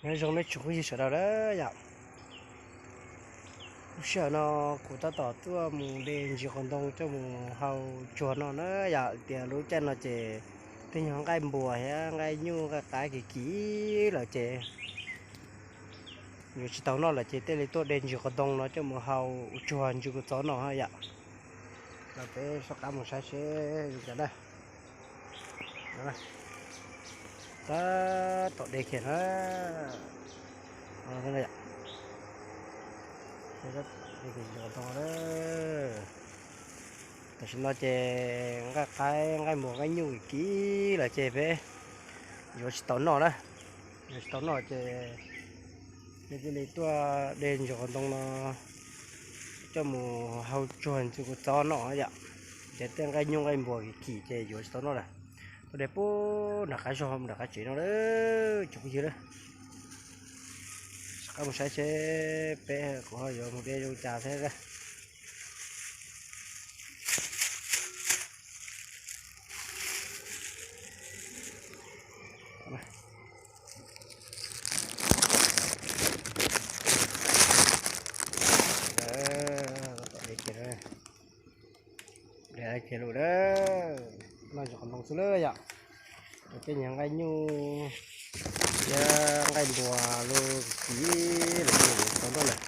Nyob zoo nej tsoom phooj ywg sawv daws na yom. Lub sij hawm no kuv tab tom tuaj mus de ntsis qos ntoo coj mus hau tsuag no na yom, tias lub caij no ces tej nyuag nqaij npuas thiab nqaij nyuj nqaij qaib kim kim lawm ces yuav tsis tau noj lawm ces thiaj li tuaj de ntsis qos ntoo no coj mus hau ua tsuag ntsis kua txob noj yom. Los peb soj qab mus saib seb zoo cas na. Tab tom de kiag na. Tam sim no ces nqaij qaib nqaij npuas nqaij nyuj kim kim lawm ces peb yuav tsis tau noj na. Yuav tsis tau noj ces peb thiaj li tuaj de ntsis qos ntoo no coj mus hau tsuag ntsis kua txob noj yom. Ces tej nqaij nyuj nqaij npuas kim kim ces yuav tsis tau noj lawm. Tuaj de puag nram qab zog nram qab tsev no lawm tsoom phooj ywg na. Soj qab mus saib seb peb kuv ho yuav mus de zoo cas thiab. Kiag lus a, noj ntsis qos ntoo xwb lawm yom. Ces tej nyuag nqaij nyuj thiab nqaij npuas los kim lawm ces yuav tsis tau noj lawm.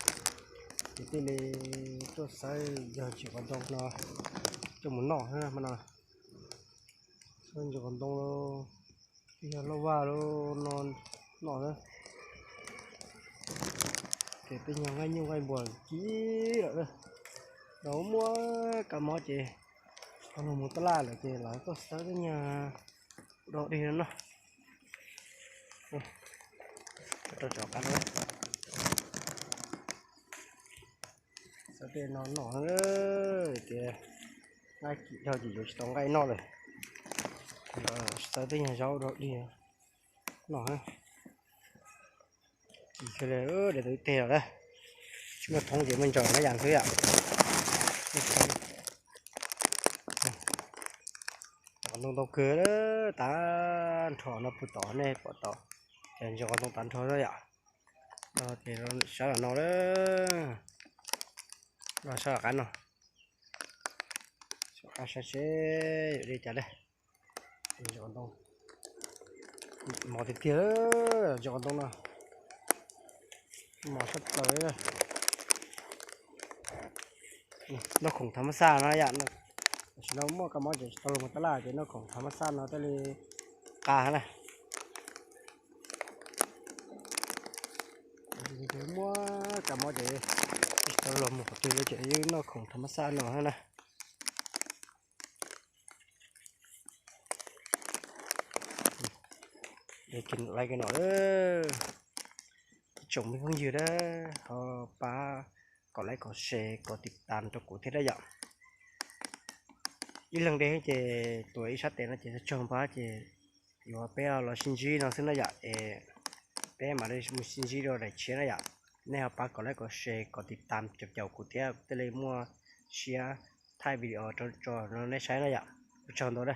Ces thiaj li tuaj xawb yog ntsis qos ntoo no coj mus noj hmo no. Xawb ntsis qos ntoo los yog lauj vaj los no noj na. Ces tej nyuag nqaij nyuj nqaij npuas kim lawm na. Los muaj kab mob ces tsis tau los mus tab laj lawm ces los tuaj xawb tej nyuag dog dig no noj. Rau tso qab no. Xawb tej no noj tias nqaij kim dhau ces yuav tsis tau nqaij noj lawm. Xawb tej nyuag zaub dog dig noj. Kim kawg li, de tau ib teg lawm na. Tsis muaj thoob ces muaj ntsaws na yam xwb yom. Qos ntoo ntau kawg, tag nrho no puag tod nej pom tod, ces ntsis qos ntoo tag nrho xwb yom. Ces sab los no, los sab qab no, sab qab saib seb yuav li cas na. Ntsis qos ntoo, mos tiag tiag, ntsis qos ntoo no mos sab plaws. Noj khoom thav mab xaj no yom, tam sim no muaj kab mob ces tsis tau los mus tab laj ces noj khoom thav mab xaj no thiaj li qab na. Muaj kab mob ces tsis tau los mus qhov twg li ces yeej noj khoom thav mab xaj no na. Li no, ib tsoom me phooj ywg na, ho pab kom like, kom share, kom tiv tam rau kuv thiab na yom. Ib leeg de ces tuav ib sab tes no ces tsaug pab ces yuav peb los sib ntsib no xwb na yom. Es peb mam li mus sib ntsib rau daim tshiab na yom. Nej ho pab kom like, kom share, kom tiv tam caum caum kuv thiab kuv thiaj li muaj siab thaij video rau nej saib na yom. Ua tsaug ntau na.